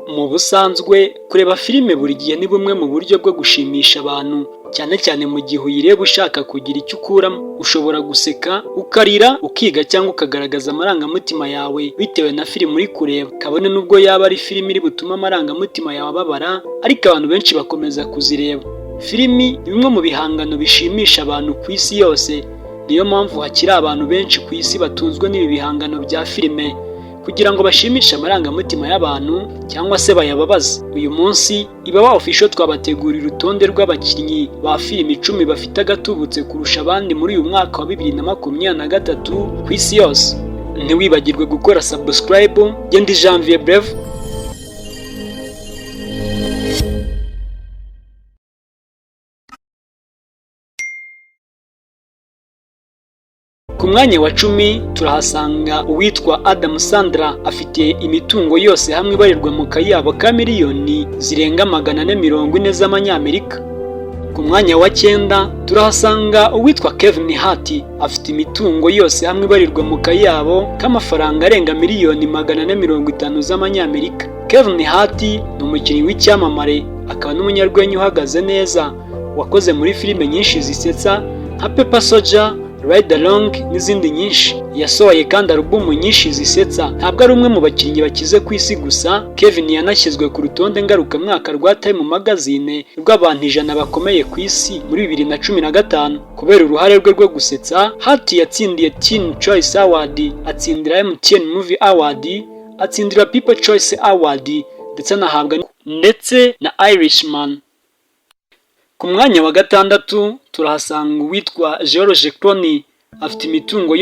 Mu busanzwe, kureba filime buri gihe ni bumwe mu buryo bwo gushimisha abantu, cyane cyane mu gihe uyireba ushaka kugira icyo ukuramo. Ushobora guseka, ukarira, ukiga cyangwa ukagaragaza amarangamutima yawe bitewe na filime uri kureba. Kabone n'ubwo yaba ari filime iri butume amarangamutima yawe ababara, ariko abantu benshi bakomeza kuzireba. Filimi ni bimwe mu bihangano bishimisha abantu ku isi yose. Niyo mpamvu hakiri abantu benshi ku isi batunzwe n'ibi bihangano bya filime kugira ngo bashimishe amarangamutima y'abantu cyangwa se bayababaze. Uyu munsi, Ibaba Official twabategurira urutonde rw'abakinnyi ba filime 10 bafite agatubutse kurusha abandi muri uyu mwaka wa 2023 ku isi yose. Ntiwibagirwe gukora subscribe. Genda Janvier Breve. Ku mwanya wa 10 turahasanga uwitwa Adam Sandler. Afite imitungo yose hamwe ibarirwa mu kayabo ka miliyoni zirenga 440 z'amanyamerika. Ku mwanya wa 9 turahasanga uwitwa Kevin Hart. Afite imitungo yose hamwe ibarirwa mu kayabo k'amafaranga arenga miliyoni 450 z'amanyamerika. Kevin Hart ni umukinnyi w'icyamamare, akaba n'umunyarwenya uhagaze neza, wakoze muri filime nyinshi zisetsa nka Paper Soldier, Ride Along n'izindi nyinshi. Yasohoye kandi alubumu nyinshi zisetsa. Ntabwo ari umwe mu bakinnyi bakize ku isi gusa, Kevin yanashyizwe ku rutonde ngarukamwaka rwa Time Magazine rw'abantu 100 bakomeye ku isi muri 2015. Kubera uruhare rwe rwo gusetsa, Hart yatsindiye Teen Choice Award, atsindira MTN Movie Award, atsindira People Choice Award, ndetse anahabwa ndetse na Irishman. Ku mwanya wa 6 turahasanga uwitwa George Clooney. Afite imitungo yose